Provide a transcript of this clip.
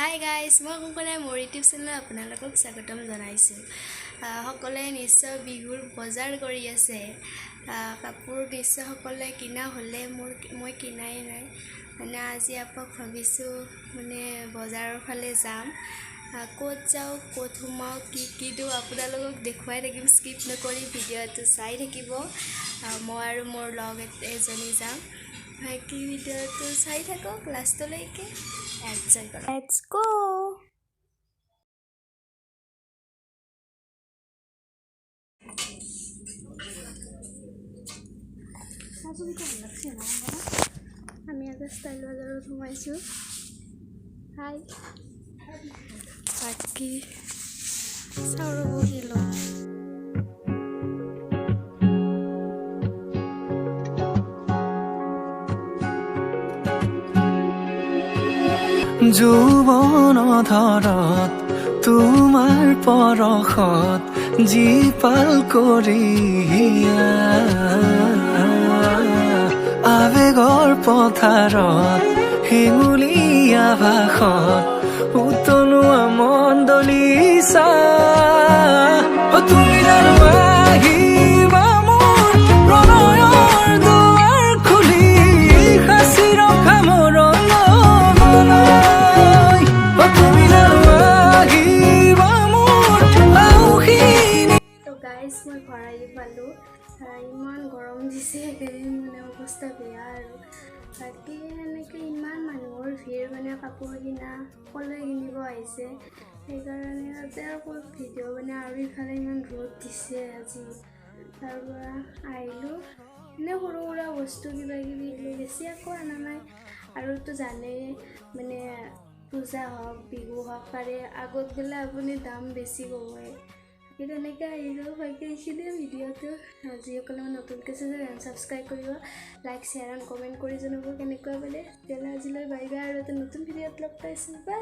Hi guys, মই কংকনাই মোৰ YouTube চেনেলত আপোনালোকক স্বাগতম জনাইছোঁ। সকলোৱে নিশ্চয় বিহুৰ বজাৰ কৰি আছে। কাপোৰ নিশ্চয় সকলোৱে কিনা হ'লে, মই কিনাই নাই। মানে আজি আপোনাক ভাবিছোঁ মানে বজাৰৰ ফালে যাম। ক'ত যাওঁ, ক'ত সোমাওঁ, কি কি দিওঁ আপোনালোকক দেখুৱাই থাকিম। স্কিপ নকৰি ভিডিঅ'টো চাই থাকিব। মই আৰু মোৰ লগ এজনী যাম। বাকী ভিডিঅ'টো চাই থাকক লাষ্টলৈকে, এনজয় কৰক। Let's go. আমি এটা ষ্টাইল বজাৰত সোমাইছোঁ। হাই, বাকী চাওঁ ৰ'ব কি লওঁ। যৌৱন ধৰত তোমাৰ পৰশত জীপাল কৰি আৱেগৰ পথাৰত হেঙুলীয়া ভাষত উতলোৱা মন দলিচা। তুমি জানো আহিবা মোৰ প্ৰণয়ৰ দুৱাৰ খুলি সাঁচি ৰখা মৰমলৈ। তুমি জানো আহিবা মোৰ আউসিনী। তো গাইজ, মই ঘৰ আহি পালোঁ। ইমান গৰম দিছে এইকেইদিন, মানে অৱস্থা বেয়া। আৰু বাকী সেনেকৈ ইমান মানুহৰ ভিৰ, মানে কাপোৰ কিনা সকলোৱে কিনিব আহিছে, সেইকাৰণে তাতে আৰু ক'ত ভিডিঅ' মানে। আৰু ইফালে ইমান ৰ'দ দিছে আজি। তাৰ পৰা আহিলোঁ, এনেই সৰু সুৰা বস্তু কিবা কিবি লৈ, বেছি একো অনা নাই। আৰুতো জানেই, মানে পূজা হওক, বিহু হওক, তাৰে আগত গ'লে আপুনি দাম বেছি ক'বই। বাকী তেনেকৈ আহিলোঁ। বাকী এইখিনিয়ে ভিডিঅ'টো। যিসকলে মানে নতুনকৈ চাইছে, ছাবস্ক্ৰাইব কৰিব, লাইক, শ্বেয়াৰ এণ্ড কমেণ্ট কৰি জনাব কেনেকুৱা পালে। তেতিয়াহ'লে আজিলৈ বাই বাই, আৰু এটা নতুন ভিডিঅ'ত লগ পাইছোঁ। বাই।